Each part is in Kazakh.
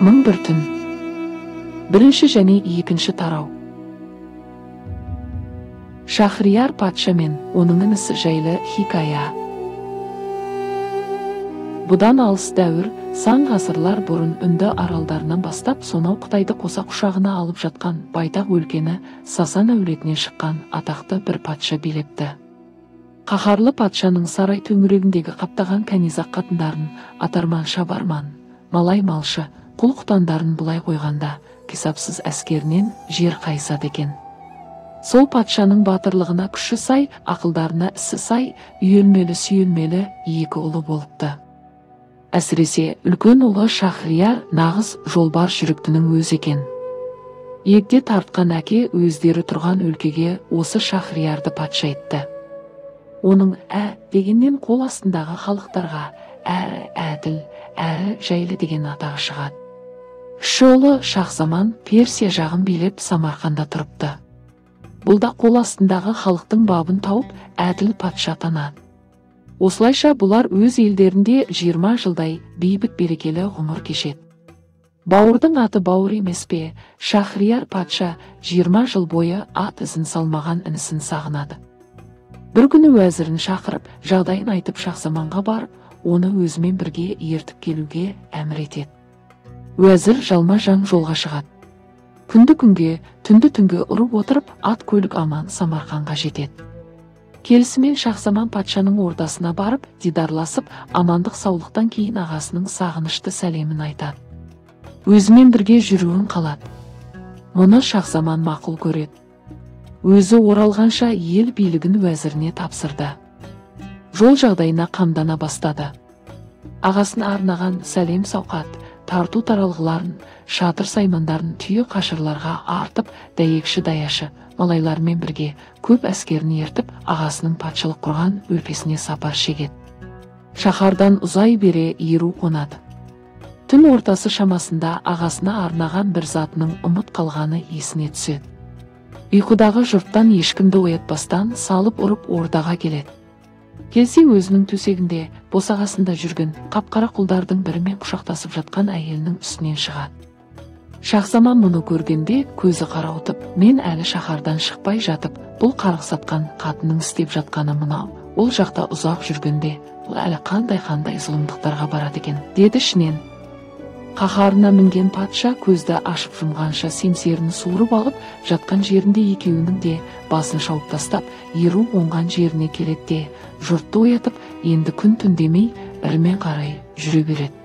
1001 түн. Бірінші және екінші тарау. Шахрияр патша мен оның інісі жайлы хикая. Бұдан алыс дәуір, сан ғасырлар бұрын Үнді аралдарынан бастап сонау Қытайды қоса құшағына алып жатқан байтақ өлкені Сасан әулетінен шыққан атақты бір патша билепті. Қаһарлы патшаның сарай төңірегіндегі қаптаған кәнизақ қатындарын атарман шабарман, малай малшы, құл құтандарын былай қойғанда қисапсыз әскерінен жер қайысады екен. Сол патшаның батырлығына күші сай, ақылдарына ісі сай, үйелмелі сүйелмелі екі ұлы болыпты. Әсіресе үлкен ұлы Шахрияр нағыз жолбарыс жүректінің өзі екен. Егде тартқан әке өздері тұрған өлкеге осы Шахриярды патша етті. Оның ә дегеннен қол астындағы халықтарға әрі әділ, әрі жайлы деген атағы шығады. Кіші ұлы Шахзаман Персия жағын билеп Самарқанда тұрыпты. Бұл да қол астындағы халықтың бабын тауып, әділ патша атанады. Осылайша бұлар өз елдерінде 20 жылдай бейбіт берекелі ғұмыр кешеді. Бауырдың аты бауыр емес пе, Шахрияр патша 20 жыл бойы ат ізін салмаған інісін сағынады. Бір күні уәзірін шақырып, жағдайын айтып Шахзаманға барып, оны өзімен бірге ертіп келуге әмір етеді. Уәзір жалма-жан жолға шығады. Күнді күнге, түнді түнге ұрып отырып, ат көлік аман Самарқанға жетеді. Келісімен Шахзаман патшаның ордасына барып, дидарласып, амандық саулықтан кейін ағасының сағынышты сәлемін айтады. Өзімен бірге жүруін қалады. Мұны Шахзаман мақұл көреді. Өзі оралғанша ел билігін уәзіріне тапсырды. Жол жағдайына қамдана бастады. Ағасына арнаған сәлем сауқат, тарту таралғыларын, шатыр саймандарын түйе қашырларға артып, дәйекші даяшы малайлармен бірге көп әскерін ертіп, ағасының патшалық құрған өлкесіне сапар шегеді. Шаһардан ұзай бере еру қонады. Түн ортасы шамасында ағасына арнаған бір затының ұмыт қалғаны есіне түседі. Ұйқыдағы жұрттан ешкімді оятпастан салып ұрып ордаға келеді. Келсе өзінің төсегінде босағасында жүрген қап-қара құлдардың бірімен құшақтасып жатқан әйелінің үстінен шығады. Шахзаман мұны көргенде көзі қарауытып, мен әлі шаһардан шықпай жатып, бұл қарғыс атқан қатынның істеп жатқаны мынау, ол жақта ұзақ жүргенде, бұл әлі қандай-қандай зұлымдықтарға барады екен, деді ішінен. Қаһарына мінген патша көзді ашып жұмғанша семсерін суырып алып, жатқан жерінде екеуінің де басын шауып тастап, еру оңған жеріне келеді де, жұртты оятып, енді күн түн демей, ірмен қарай жүре береді.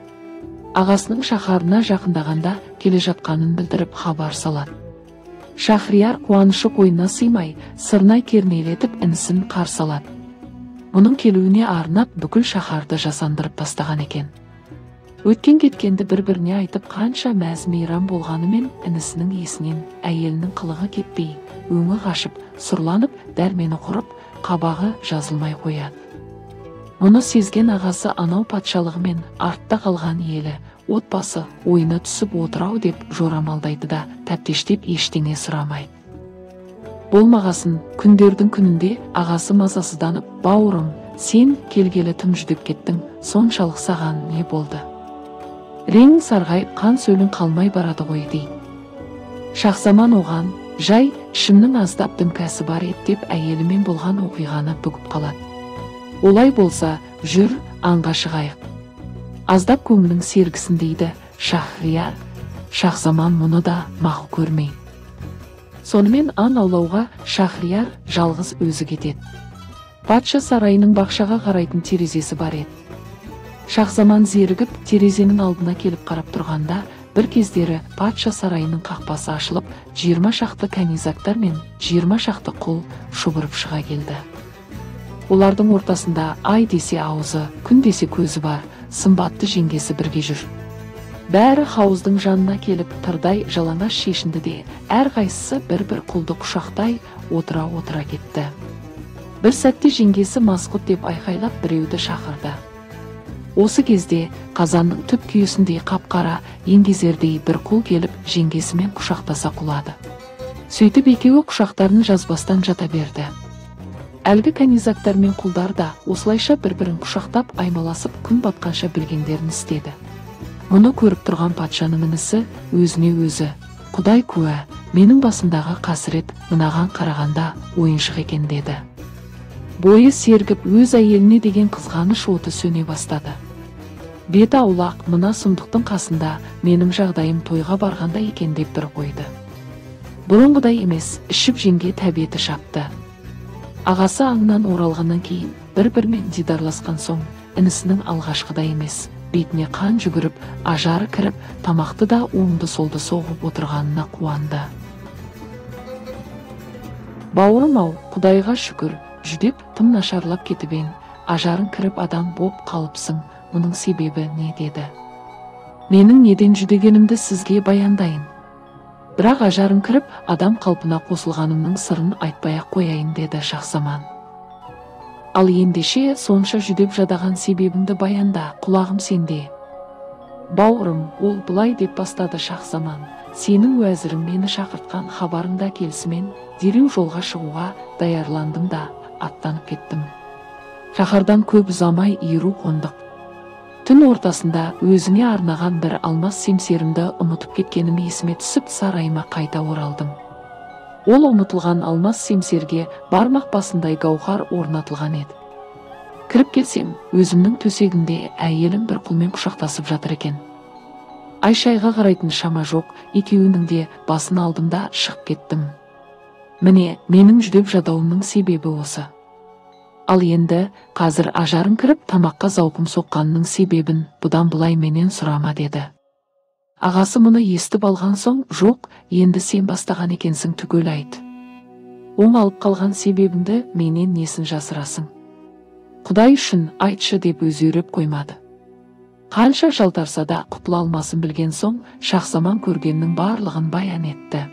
Ағасының шаһарына жақындағанда келе жатқанын білдіріп хабар салады. Шахрияр қуанышы қойнына сыймай, сырнай кернейлетіп інісін қарсы алады. Мұның келуіне арнап бүкіл шаһарды жасандырып тастаған екен. Өткен кеткенді бір-біріне айтып қанша мәз мейрам болғанымен інісінің есінен әйелінің қылығы кетпей, өңі қашып, сұрланып, дәрмені құрып, қабағы жазылмай қояды. Мұны сезген ағасы анау патшалығымен артта қалған елі, отбасы ойына түсіп отырау деп жорамалдайды да тәптештеп ештеңе сұрамайды. Болмағасын күндердің күнінде ағасы мазасызданып, бауырым, сен келгелі тым жүдеп кеттің, соншалық саған не болды? Рең сарғайып қан сөлің қалмай барады ғой дейді. Шахзаман оған, жай, ішімнің аздап дімкәсі бар еді деп әйелімен болған оқиғаны бүгіп қалады. Олай болса, жүр, аңға шығайық. Аздап көңілің сергісін дейді Шахрияр. Шахзаман мұны да мақұл көрмей. Сонымен аң аулауға Шахрияр жалғыз өзі кетеді. Патша сарайының бақшаға қарайтын терезесі бар еді. Шахзаман зерігіп терезенің алдына келіп қарап тұрғанда, бір кездері патша сарайының қақпасы ашылып, 20 шақты кәнизактар мен 20 шақты құл шұбырып шыға келді. Олардың ортасында ай десе аузы, күн десе көзі бар, сымбатты жеңгесі бірге жүр. Бәрі хауыздың жанына келіп, тырдай жалаңаш шешінді де, әрқайсысы бір-бір құлды құшақтай отыра-отыра кетті. Бір сәтте жеңгесі Масқұт деп айқайлап біреуді шақырды. Осы кезде қазанның түп күйесіндей қап-қара, еңгезердей бір құл келіп жеңгесімен құшақтаса құлады. Сөйтіп екеуі құшақтарын жазбастан жата берді. Әлгі кәнизактар мен құлдар да осылайша бір-бірін құшақтап аймаласып күн батқанша білгендерін істеді. Мұны көріп тұрған патшаның інісі өзіне өзі: «Құдай куә, менің басымдағы қасірет мынаған қарағанда ойыншық екен», деді. Бойы сергіп, өз әйеліне деген қызғаныш оты сөне бастады. Беті аулақ, мына сұмдықтың қасында менің жағдайым тойға барғанда екен деп бір қойды. Бұрынғыдай емес, ішіп жеңге тәбеті шапты. Ағасы аңнан оралғаннан кейін бір-бірімен дидарласқан соң, інісінің алғашқыдай емес, бетіне қан жүгіріп, ажары кіріп, тамақты да оңды-солды соғып отырғанына қуанды. Бауырым-ау, Құдайға шүкір, жүдеп тым нашарлап кетіп ең, ажарың кіріп адам боп қалыпсың, мұның себебі не, деді. Менің неден жүдегенімді сізге баяндайын. Бірақ ажарым кіріп, адам қалпына қосылғанымның сырын айтпай-ақ қояйын, деді Шахзаман. Ал ендеше сонша жүдеп жадаған себебіңді баянда, құлағым сенде. Бауырым, ол былай деп бастады Шахзаман, сенің уәзірің мені шақыртқан хабарыңда келісімен дереу жолға шығуға даярландым да аттанып кеттім. Шаһардан көп ұзамай иіру қондық. Түн ортасында өзіңе арнаған бір алмас семсерімді ұмытып кеткенім есіме түсіп, сарайыма қайта оралдым. Ол ұмытылған алмас семсерге бармақ басындай гауһар орнатылған еді. Кіріп келсем, өзімнің төсегімде әйелім бір құлмен құшақтасып жатыр екен. Айшайға қарайтын шама жоқ, екеуінің де басын алдым да шығып кеттім. Міне, менің жүдеп жадауымның себебі осы. Ал енді қазір ажарым кіріп, тамаққа зауқым соққанның себебін бұдан былай менен сұрама, деді. Ағасы мұны естіп алған соң, жоқ, енді сен бастаған екенсің, түгел айт. Оң алып қалған себебіңді менен несін жасырасың? Құдай үшін айтшы, деп өзі қоймады. Қанша жалтарса да құтыла алмасын білген соң, Шахзаман көргеннің барлығын баян етті.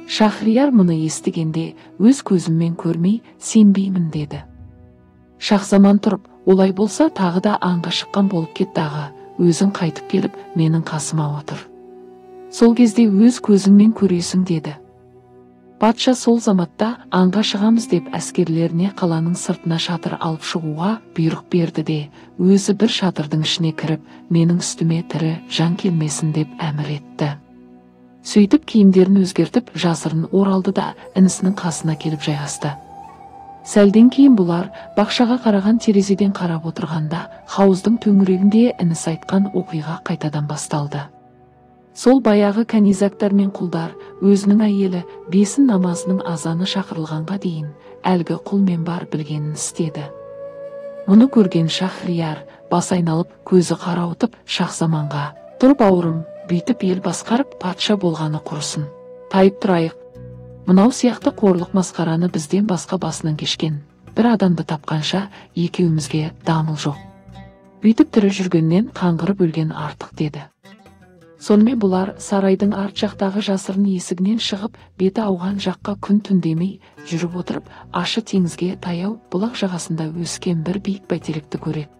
Шахрияр мұны естігенде, өз көзіммен көрмей сенбеймін, деді. Шахзаман тұрып, олай болса тағы да аңға шыққан болып кет дағы, өзің қайтып келіп менің қасыма отыр. Сол кезде өз көзіңмен көресің, деді. Патша сол заматта аңға шығамыз деп әскерлеріне қаланың сыртына шатыр алып шығуға бұйрық берді де, өзі бір шатырдың ішіне кіріп, менің үстіме тірі жан келмесін деп әмір етті. Сөйтіп киімдерін өзгертіп, жасырын оралды да інісінің қасына келіп жайғасты. Сәлден кейін бұлар бақшаға қараған терезеден қарап отырғанда, хауыздың төңірегінде інісі айтқан оқиға қайтадан басталды. Сол баяғы кәнизактар мен құлдар өзінің әйелі бесін намазының азаны шақырылғанға дейін әлгі құлмен бар білгенін істеді. Мұны көрген Шахрияр бас айналып, көзі қарауытып Шахзаманға: «Тұр бауырым, бүйтіп ел басқарып патша болғаны құрысын. Тайып тұрайық. Мынау сияқты қорлық масқараны бізден басқа басынан кешкен бір адамды тапқанша екеумізге дамыл жоқ. Бүйтіп тірі жүргеннен қаңғырып өлген артық», деді. Сонымен бұлар сарайдың арт жақтағы жасырын есігінен шығып, беті ауған жаққа күн түндемей жүріп отырып, ашы теңізге таяу бұлақ жағасында өскен бір биік бәйтеректі көреді.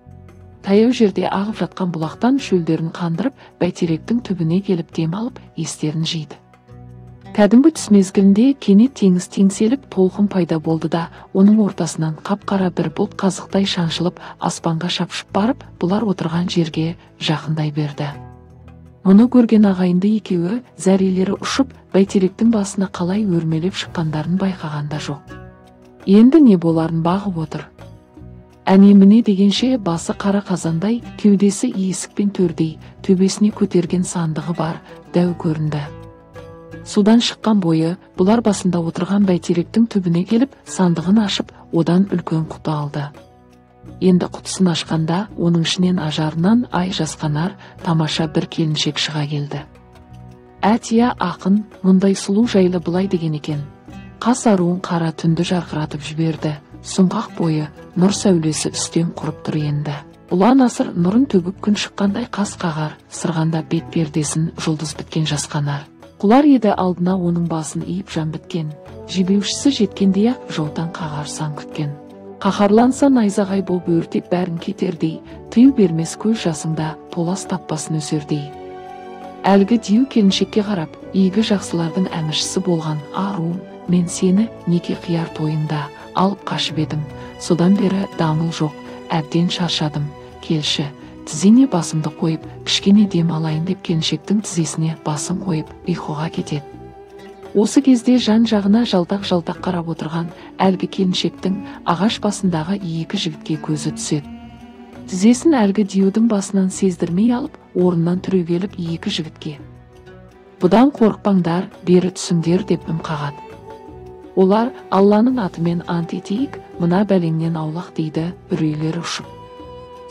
Таяу жерде ағып жатқан бұлақтан шөлдерін қандырып, бәйтеректің түбіне келіп дем алып, естерін жиды. Кәдімгі түс мезгілінде кенет теңіз теңселіп, толқын пайда болды да, оның ортасынан қап-қара бір бұлт қазықтай шаншылып, аспанға шапшып барып, бұлар отырған жерге жақындай берді. Мұны көрген ағайынды екеуі зәрелері ұшып, бәйтеректің басына қалай өрмелеп шыққандарын байқағанда жоқ. Енді не боларын бағып отыр. Әне-міне дегенше басы қара қазандай, кеудесі есік пен төрдей, төбесіне көтерген сандығы бар дәу көрінді. Судан шыққан бойы бұлар басында отырған бәйтеректің түбіне келіп, сандығын ашып, одан үлкен құты алды. Енді құтысын ашқанда, оның ішінен ажарынан ай жасқанар тамаша бір келіншек шыға келді. Әтия ақын мұндай сұлу жайлы былай деген екен: қас аруын қара түнді жарқыратып жіберді, сұңғақ бойы нұр сәулесі үстем құрып тұр енді. Ұлан асыр нұрын төгіп күн шыққандай қас қағар, сырғанда бет пердесін жұлдыз біткен жасқанар. Құлар еді алдына оның басын иіп жан біткен, жебеушісі жеткендей-ақ жаутаң қағар сан күткен. Қаһарланса найзағай боп өртеп бәрін кетердей, тыю бермес көз жасыңда толас таппасын өсердей. Әлгі дию келіншекке қарап, игі жақсылардың әміршісі болған аруым, мен сені неке қияр тойында алып қашып едім. Содан бері дамыл жоқ, әбден шаршадым. Келші, тізеңе басымды қойып, кішкене дем алайын деп келіншектің тізесіне басын қойып, ұйқыға кетеді. Осы кезде жан-жағына жалтақ-жалтақ қарап отырған әлгі келіншектің ағаш басындағы екі жігітке көзі түседі. Тізесін әлгі диюдің басынан сездірмей алып, орнынан түрегеліп екі жігітке: «Бұдан қорықпаңдар, бері түсіңдер», деп үм қағады. Олар: «Алланың атымен ант етейік, мына бәлеңнен аулақ», дейді үрейлері ұшып.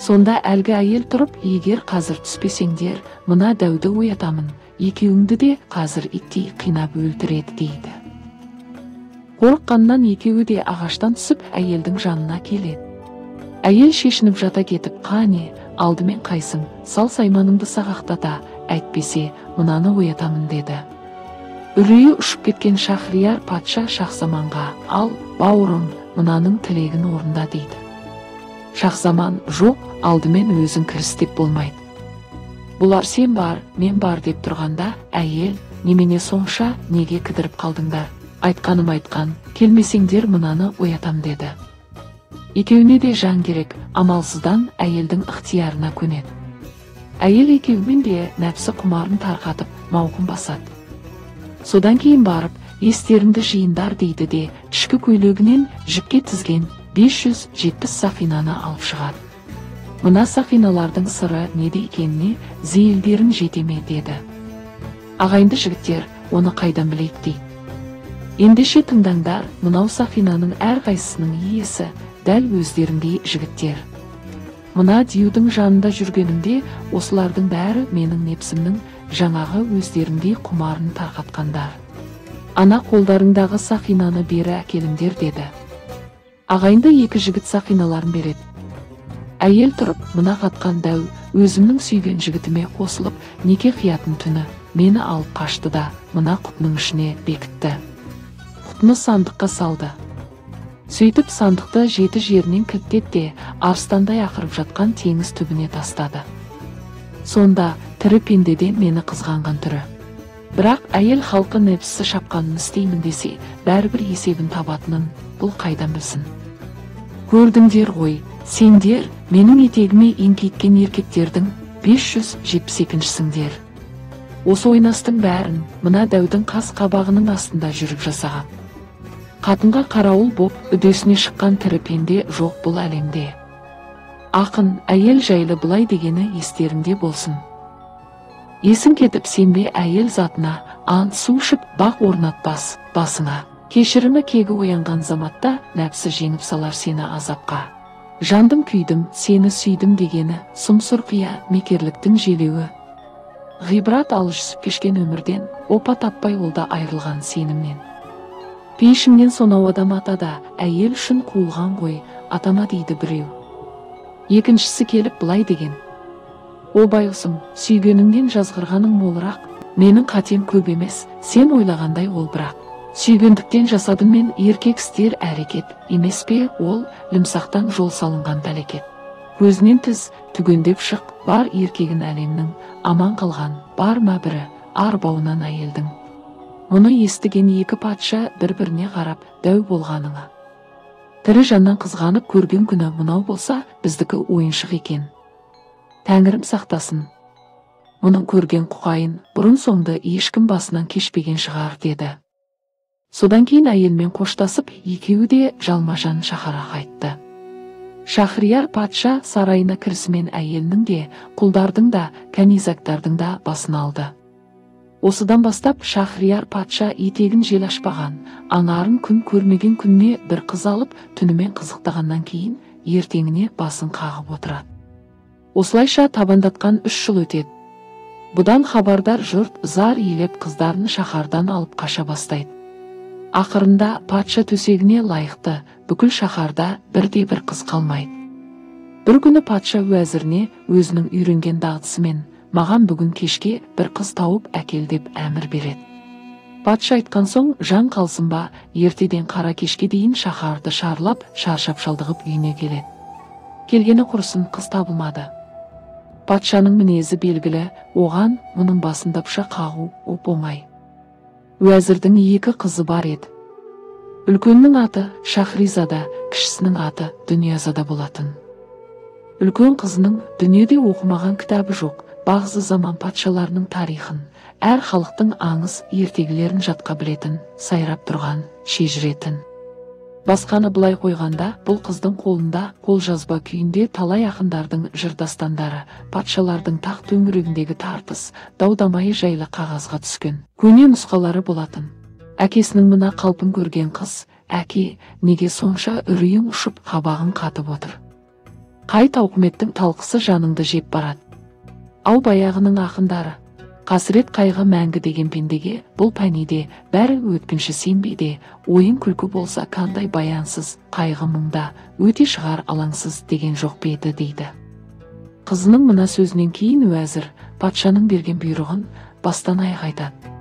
Сонда әлгі әйел тұрып: «Егер қазір түспесеңдер, мына дәуді оятамын, екеуіңді де қазір иттей қинап өлтіреді», дейді. Қорыққаннан екеуі де ағаштан түсіп, әйелдің жанына келеді. Әйел шешініп жата кетіп: «Қане, алдымен қайсың, сал сайманыңды сағақтата, әйтпесе мынаны оятамын», деді. Үрейі ұшып кеткен Шахрияр патша Шахзаманға: «Ал, бауырым, мынаның тілегін орында», дейді. Шахзаман: «Жоқ, алдымен өзің кіріс деп болмайды. Бұлар сен бар, мен бар деп тұрғанда, әйел: «Немене сонша, неге кідіріп қалдыңдар? Айтқаным айтқан, келмесеңдер мынаны оятам», деді. Екеуіне де жан керек, амалсыздан әйелдің ықтиярына көнеді. Әйел екеуімен де нәпсі құмарын тарқатып, мауқын басады. Содан кейін барып: «Естеріңді жиындар», дейді де, ішкі көйлегінен жіпке тізген 570 сақинаны алып шығады. «Мына сақиналардың сыры неде екеніне зейілдерің жете ме?» деді. Ағайынды жігіттер оны қайдан білейік дейді. «Ендеше тыңдаңдар, мынау сақинаның әрқайсысының иесі дәл өздеріңдей жігіттер. Мына диюдің жанында жүргенімде осылардың бәрі менің непсімнің жаңағы өздеріңдей құмарын тарқатқандар. Ана қолдарыңдағы сақинаны бері әкеліңдер», деді. Ағайынды екі жігіт сақиналарын береді. Әйел тұрып: «Мына қатқан дәу өзімнің сүйген жігітіме қосылып неке қиятын түні мені алып қашты да, мына құтының ішіне бекітті. Құтыны сандыққа салды. Сөйтіп сандықты жеті жерінен кілттеді де, арыстандай ақырып жатқан теңіз түбіне тастады. Сонда тірі пендеден мені қызғанған түрі. Бірақ әйел халқы нәпсісі шапқанын істеймін десе, бәрібір есебін табатынын бұл қайдан білсін? Көрдіңдер ғой, сендер менің етегіме еңкейткен еркектердің 572-шісіңдер. Осы ойнастың бәрін мына дәудің қас қабағының астында жүріп жасаған. Қатынға қарауыл боп үдесіне шыққан тірі пенде жоқ бұл әлемде. Ақын әйел жайлы былай дегені естеріңде болсын. Есің кетіп сенбе әйел затына, ант су ішіп бақ орнатпас басыңа. Кешірімі кегі оянған заматта нәпсі жеңіп салар сені азапқа. Жандым күйдім, сені сүйдім дегені сұм сұрқия мекерліктің желеуі. Ғибрат ал жүсіп кешкен өмірден, опа таппай ол да айырылған сенімнен. Пейішіңнен сонау адам атада, әйел үшін қуылған ғой, атама дейді біреу. Екіншісі келіп былай деген: О байғұсым, сүйгеніңнен жазғырғаның молырақ, менің қатем көп емес, сен ойлағандай ол бірақ. Сүйгендіктен жасадым мен еркек істер әрекет, емес пе ол лімсақтан жол салынған пәлекет. Көзінен тіз, түгендеп шық, бар еркегін әлемнің, аман қалған, бар ма бірі, арбауынан әйелдің. Мұны естіген екі патша бір-біріне қарап, дәу болғаныңа. Тірі жаннан қызғанып көрген күні мынау болса, біздікі ойыншық екен. Тәңірім сақтасын. Мұның көрген құқайын бұрын соңды ешкім басынан кешпеген шығар, деді. Содан кейін әйелмен қоштасып, екеуі де жалма-жан шаһарға қайтты. Шахрияр патша сарайына кірісімен әйелінің де, құлдардың да, кәнизактардың да басын алды. Осыдан бастап Шахрияр патша етегін жел ашпаған, аңарын күн көрмеген күніне бір қыз алып, түнімен қызықтағаннан кейін ертеңіне басын қағып отырады. Осылайша табандатқан 3 жыл өтеді. Бұдан хабардар жұрт зар елеп қыздарын шаһардан алып қаша бастайды. Ақырында патша төсегіне лайықты бүкіл шаһарда бірде-бір қыз қалмайды. Бір күні патша уәзіріне өзінің үйренген дағдысымен: «Маған бүгін кешке бір қыз тауып әкел», деп әмір береді. Патша айтқан соң жан қалсын ба, ертеден қара кешке дейін шаһарды шарлап, шаршап шалдығып үйіне келеді. Келгені құрысын, қыз табылмады. Патшаның мінезі белгілі, оған мұның басында пышақ қағу оп-оңай. Уәзірдің екі қызы бар еді. Үлкеннің аты Шахризада, кішісінің аты Дүниязада болатын. Үлкен қызының дүниеде оқымаған кітабы жоқ, бағзы заман патшаларының тарихын, әр халықтың аңыз ертегілерін жатқа білетін, сайрап тұрған шежіретін. Басқаны былай қойғанда, бұл қыздың қолында қолжазба күйінде талай ақындардың жыр дастандары, патшалардың тақ төңірегіндегі тартыс, дау-дамайы жайлы қағазға түскен көне нұсқалары болатын. Әкесінің мына қалпын көрген қыз, әке, неге сонша үрейің ұшып, қабағың қатып отыр? Қай тауқыметтің талқысы жаныңды жеп барады? Ау баяғының ақындары, қасірет қайғы мәңгі деген пендеге бұл пәниде бәрі өткінші сенбейде, ойын күлкі болса қандай баянсыз, қайғы мұңда, өте шығар алаңсыз деген жоқ па еді дейді. Қызының мына сөзінен кейін уәзір патшаның берген бұйрығын бастан аяқ айтады.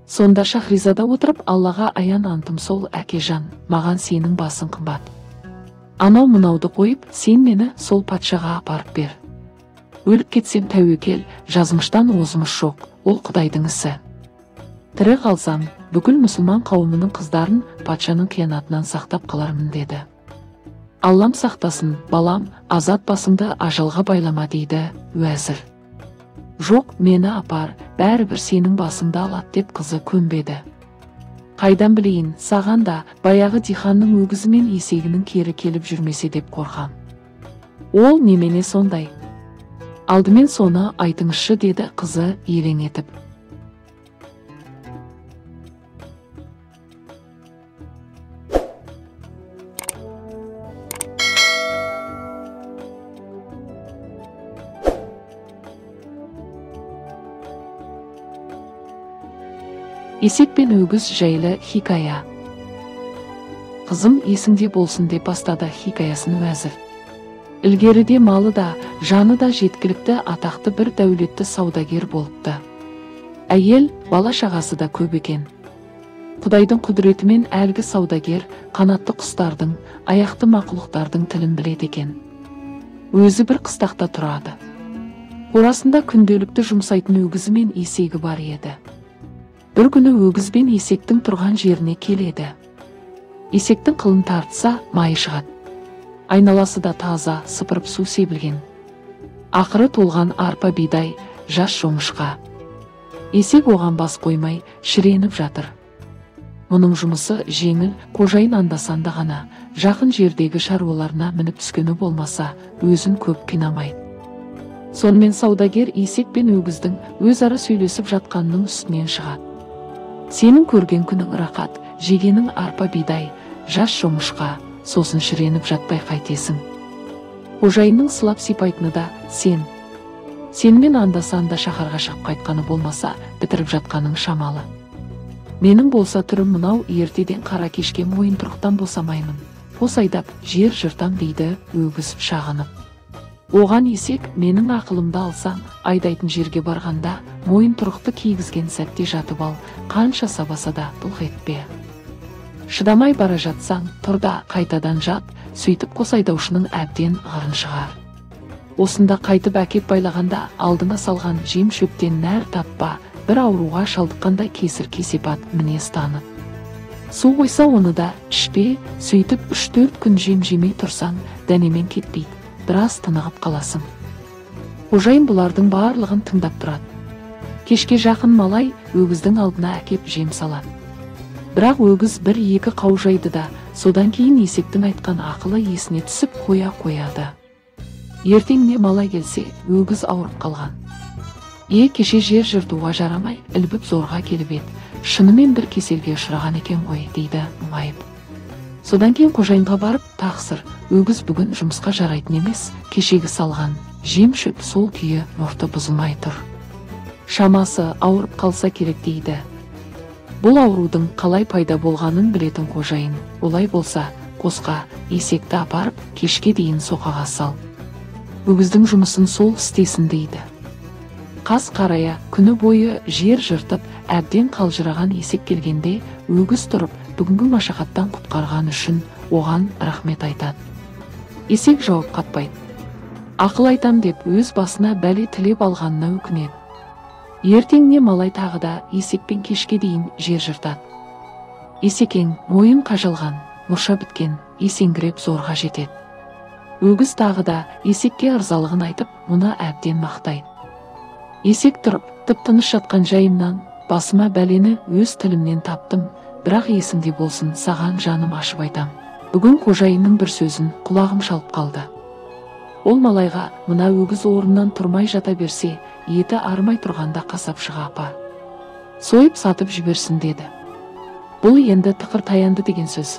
Сонда Шахризада отырып, Аллаға аян антым сол, әкежан, маған сенің басың қымбат. Анау мынауды қойып, сен мені сол патшаға апарып бер. Өліп кетсем тәуекел, жазмыштан озмыш жоқ, ол Құдайдың ісі. Тірі қалсам, бүкіл мұсылман қауымының қыздарын патшаның қиянатынан сақтап қалармын деді. Аллам сақтасын, балам, азат басыңды ажалға байлама дейді уәзір. Жоқ, мені апар, бәрібір сенің басыңды алады деп қызы көнбеді. Қайдан білейін, саған да баяғы диханның өгізі мен есегінің кері келіп жүрмесе деп қорқам. Ол немене сондай? Алдымен соны айтыңызшы деді қызы елең етіп. Есек пен өгіз жайлы хикая. Қызым есіңде болсын деп бастады хикаясын уәзір. Ілгеріде малы да, жаны да жеткілікті атақты бір дәулетті саудагер болыпты. Әйел, бала шағасы да көп екен. Құдайдың құдіретімен әлгі саудагер қанатты құстардың, аяқты мақұлықтардың тілін біледі екен. Өзі бір қыстақта тұрады. Қорасында күнделікті жұмсайтын өгізі мен есегі бар еді. Бір күні өгіз бен есектің тұрған жеріне келеді. Есектің қылын тартса, майы шығады. Айналасы да таза, сыпырып су себілген. Ақыры толған арпа бидай, жас жоңышқа. Есек оған бас қоймай, шіреніп жатыр. Мұның жұмысы жеңіл, қожайын анда-санда ғана, жақын жердегі шаруаларына мініп түскені болмаса, өзін көп қинамайды. Сонымен саудагер есек пен өгіздің өзара сөйлесіп жатқанының үстінен шығады. Сенің көрген күнің рақат, жегенің арпа бидай, жас жоңышқа, сосын шіреніп жатпай қайтесің. Қожайынның сылап сипайтыны да сен. Сенімен анда-санда шаһарға шығып қайтқаны болмаса, бітіріп жатқаның шамалы. Менің болса түрім мынау, ертеден қара кешке мойынтұрықтан босамаймын. Қос айдап, жер жыртам дейді өгіз шағынып. Оған есек, менің ақылымды алсаң, айдайтын жерге барғанда, мойынтұрықты кигізген сәтте жатып ал, қанша сабаса да былқ етпе. Шыдамай бара жатсаң, тұр да қайтадан жат, сөйтіп қос айдаушының әбден ғырын шығар. Осында қайтып әкеп байлағанда, алдыңа салған жем шөптен нәр таппа, бір ауруға шалдыққандай кесір кесепат мінез танып. Су қойса оны да ішпе, сөйтіп 3-4 күн жем жемей тұрсаң, дәнемен кетпейді, біраз тынығып қаласың. Қожайын бұлардың барлығын тыңдап тұрады. Кешке жақын малай өгіздің алдына әкеп жем салады. Бірақ өгіз 1-2 қаужайды да, содан кейін есектің айтқан ақылы есіне түсіп қоя қояды. Ертеңіне малай келсе, өгіз ауырып қалған. Кеше жер жыртуға жарамай, ілбіп зорға келіп еді. Шынымен бір кеселге ұшыраған екен ғой, дейді мұңайып. Содан кейін қожайынға барып, тақсыр, өгіз бүгін жұмысқа жарайтын емес, кешегі салған жем шөп сол күйі мұрты бұзылмай тұр. Шамасы ауырып қалса керек дейді. Бұл аурудың қалай пайда болғанын білетін қожайын, олай болса, қосқа есекті апарып, кешке дейін соқаға сал. Өгіздің жұмысын сол істесін дейді. Қас қарая күні бойы жер жыртып, әбден қалжыраған есек келгенде, өгіз тұрып, бүгінгі машақаттан құтқарған үшін оған рахмет айтады. Есек жауап қатпайды. Ақыл айтам деп өз басына бәле тілеп алғанына өкінеді. Ертеңіне малай тағы да есекпен кешке дейін жер жыртады. Есекең мойын қажалған, мұрша біткен, есеңгіреп зорға жетеді. Өгіз тағы да есекке ырзалығын айтып, мұны әбден мақтайды. Есек тұрып, тып-тыныш жатқан жайымнан басыма бәлені өз тілімнен таптым, бірақ есіңде болсын, саған жаным ашып айтам. Бүгін қожайынның бір сөзін құлағым шалып қалды. Ол малайға мына өгіз орнынан тұрмай жата берсе, еті армай тұрғанда қасапшыға апар. Сойып сатып жіберсін деді. Бұл енді тықыр таянды деген сөз.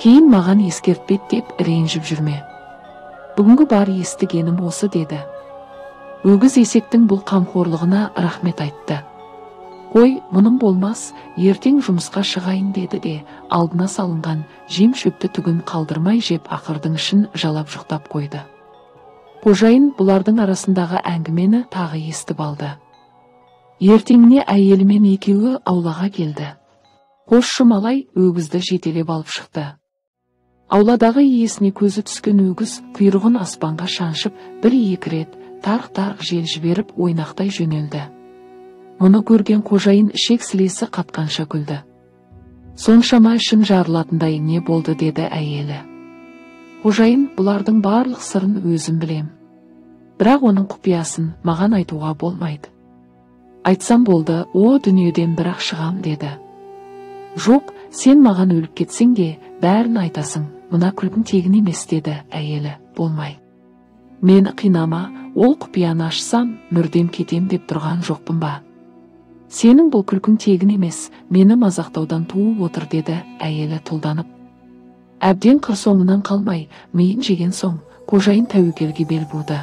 Кейін маған ескертпеді деп ренжіп жүрме. Бүгінгі бар естігенім осы деді. Өгіз есектің бұл қамқорлығына рахмет айтты. Қой, мұным болмас, ертең жұмысқа шығайын деді де, алдына салынған жем шөпті түгін қалдырмай жеп ақырдың ішін жалап жұқтап қойды. Қожайын бұлардың арасындағы әңгімені тағы естіп алды. Ертеңіне әйелімен екеуі аулаға келді. Қосшы малай өгізді жетелеп алып шықты. Ауладағы иесіне көзі түскен өгіз құйрығын аспанға шаншып, бір-екі рет тарқ-тарқ жел жіберіп ойнақтай жөнелді. Мұны көрген қожайын ішек сілесі қатқанша күлді. Соншама ішің жарылатындай не болды деді әйелі. Қожайын бұлардың барлық сырын өзім білем. Бірақ оның құпиясын маған айтуға болмайды. Айтсам болды, о дүниеден бірақ шығам деді. Жоқ, сен маған өліп кетсең де бәрін айтасың, мына күлкің тегін емес деді әйелі, болмай. Мені қинама, ол құпияны ашсам, мүрдем кетем деп тұрған жоқпын ба? Сенің бұл күлкің тегін емес, мені мазақтаудан туып отыр деді әйелі тұлданып. Әбден қыр соңынан қалмай, миын жеген соң, қожайын тәуекелге бел буды.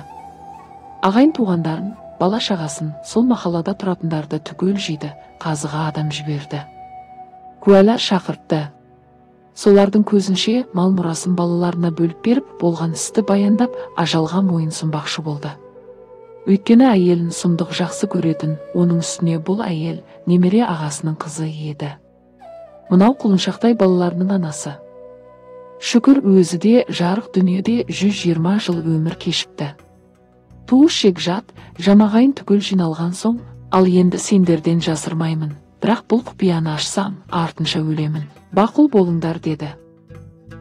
Ағайын туғандарын, бала шағасын, сол махаллада тұратындарды түгел жиды, қазыға адам жіберді. Куәлар шақыртты. Солардың көзінше мал мұрасын балаларына бөліп беріп, болған істі баяндап, ажалға мойын сұнбақшы болды. Өйткені әйелін сұмдық жақсы көретін, оның үстіне бұл әйел немере ағасының қызы еді. Мынау құлыншақтай балаларының анасы. Шүкір өзі де жарық дүниеде 120 жыл өмір кешіпті. Туыс шекжат, жамағайын түгел жиналған соң, ал енді сендерден жасырмаймын, бірақ бұл құпияны ашсам, артынша өлемін. Бақұл болыңдар деді.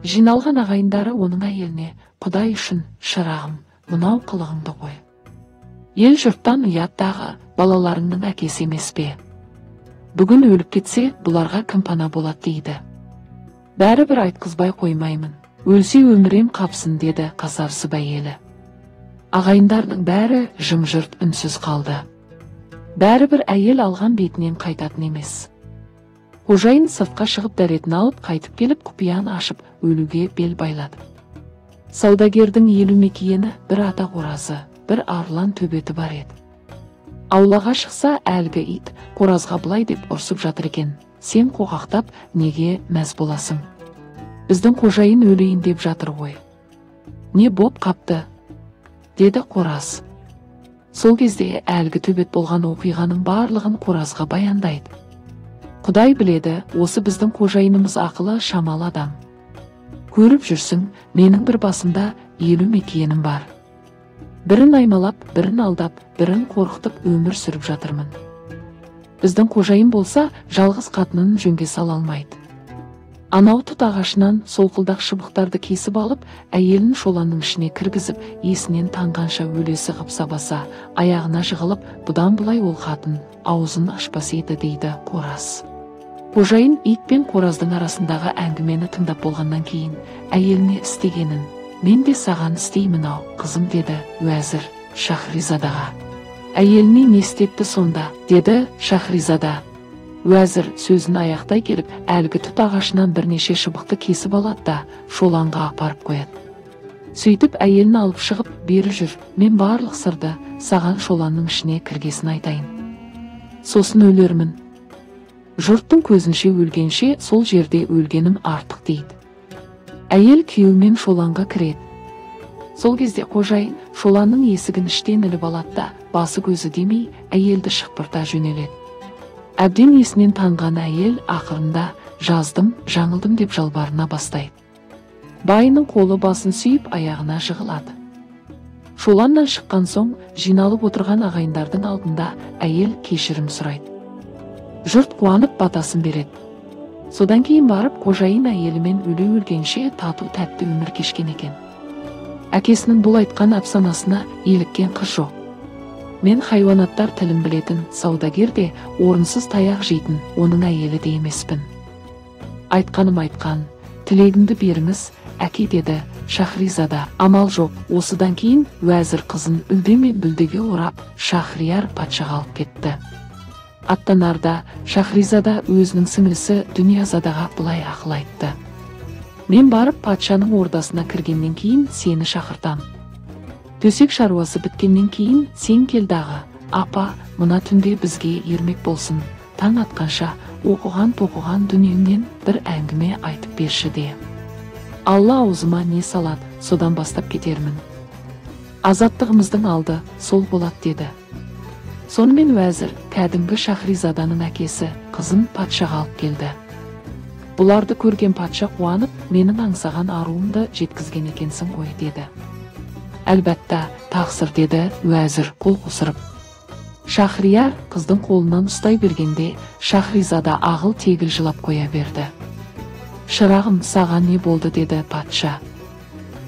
Жиналған ағайындары оның әйеліне, Құдай үшін, шырағым, мынау қылығыңды қой. Ел жұрттан ұят дағы, балаларыңның әкесі емес пе? Бүгін өліп кетсе, бұларға кім пана болады дейді. Бәрібір айтқызбай қоймаймын. Өлсе өмірем қапсын деді қасарысып әйелі. Ағайындарының бәрі жым-жырт үнсіз қалды. Бәрібір әйел алған бетінен қайтатын емес. Қожайын сыртқа шығып дәретін алып, қайтып келіп құпияны ашып, өлуге бел байлады. Саудагердің 50 мекиені бір ата қоразы, бір арлан төбеті бар еді. Аулаға шықса, әлгі ит қоразға былай деп ұрсып жатыр екен. Сен қоқақтап неге мәз боласың? Біздің қожайын өлейін деп жатыр ғой. Не боп қапты? Деді қораз. Сол кезде әлгі төбет болған оқиғаның барлығын қоразға баяндайды. Құдай біледі, осы біздің қожайынымыз ақылы шамалы адам. Көріп жүрсің, менің бір басымда 50 мекиенім бар. Бірін аймалап, бірін алдап, бірін қорқытып өмір сүріп жатырмын. Біздің қожайын болса, жалғыз қатынын жөнге сала алмайды. Анау тұт ағашынан солқылдақ шыбықтарды кесіп алып, әйелін шоланның ішіне кіргізіп, есінен танғанша өлесі ғып сабаса, аяғына жығылып, бұдан былай ол қатын аузын ашпас еді дейді қораз. Қожайын ит пен қораздың арасындағы әңгімені тыңдап болғаннан кейін, әйеліне істегенін, мен де саған істеймін ау, қызым деді уәзір Шахризадаға. Әйеліне не істепті сонда, деді Шахризада. Уәзір сөзін аяқтай келіп, әлгі тұт ағашынан бірнеше шыбықты кесіп алады да, шоланға апарып қояды. Сөйтіп әйелін алып шығып, бері жүр, мен барлық сырды саған шоланның ішіне кіргесін айтайын. Сосын өлермін. Жұрттың көзінше өлгенше сол жерде өлгенім артық дейді. Әйел күйеуімен шоланға кіреді. Сол кезде қожайын шоланның есігін іштен іліп алады да, басы көзі демей, әйелді шықпырта жөнеледі. Әбден есінен танған әйел ақырында жаздым, жаңылдым деп жалбарына бастайды. Байының қолы басын сүйіп, аяғына жығылады. Шоланнан шыққан соң, жиналып отырған ағайындардың алдында әйел кешірім сұрайды. Жұрт қуанып батасын береді. Содан кейін барып қожайын әйелімен өле өлгенше тату тәтті өмір кешкен екен. Әкесінің бұл айтқан әпсанасына еліккен қыз жоқ. Мен хайуанаттар тілін білетін саудагер де, орынсыз таяқ жейтін оның әйелі де емеспін. Айтқаным айтқан, тілегімді беріңіз, әке, деді Шахризада. Амал жоқ, осыдан кейін уәзір қызын үлде мен бүлдеге орап, Шахрияр патшаға алып кетті. Аттанарда Шахризада өзінің сіңлісі Дүниязадаға былай ақыл айтты. Мен барып патшаның ордасына кіргеннен кейін сені шақыртам. Төсек шаруасы біткеннен кейін сен кел дағы, апа, мына түнде бізге ермек болсын, таң атқанша оқыған-тоқыған дүниеңнен бір әңгіме айтып берші де. Алла аузыма не салады, содан бастап кетермін. Азаттығымыздың алды сол болады, деді. Сонымен уәзір кәдімгі Шахризаданың әкесі қызын патшаға алып келді. Бұларды көрген патша қуанып, менің аңсаған аруымды жеткізген екенсің ғой, деді. Әлбәтта, тақсыр, деді уәзір қол қусырып. Шахрияр қыздың қолынан ұстай бергенде Шахризада ағыл-тегіл жылап қоя берді. Шырағым, саған не болды, деді патша.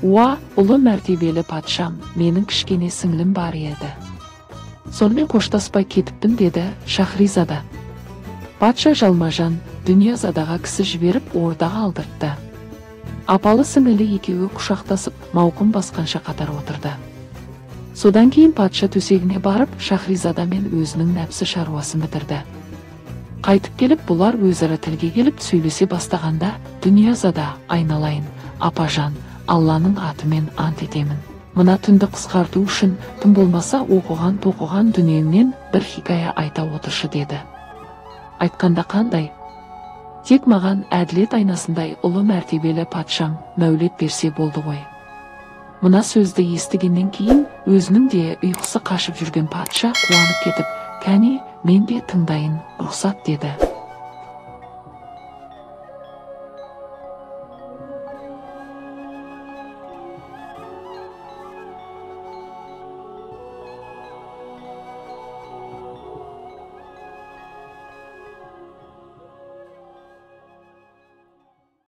Уа, ұлы мәртебелі патшам, менің кішкене сіңлім бар еді. Сонымен қоштаспай кетіппін, деді Шахризада. Патша жалмажан Дүниязадаға кісі жіберіп ордаға алдыртты. Апалы сіңілі екеуі құшақтасып, мауқын басқанша қатар отырды. Содан кейін патша төсегіне барып, Шахризадамен өзінің нәпсі шаруасын бітірді. Қайтып келіп, бұлар өзара тілге келіп сөйлесе бастағанда, Дүниязада, айналайын, апажан, Алланың атымен ант етемін. Мына түнді қысқарту үшін тым болмаса оқыған-тоқыған дүниеңнен бір хикая айта отыршы, деді. Айтқанда қандай? Тек маған әділет айнасындай ұлы мәртебелі патшам мәулет берсе болды ғой. Мына сөзді естігеннен кейін өзінің де ұйқысы қашып жүрген патша қуанып кетіп, кәне, мен де тыңдайын, рұқсат, деді.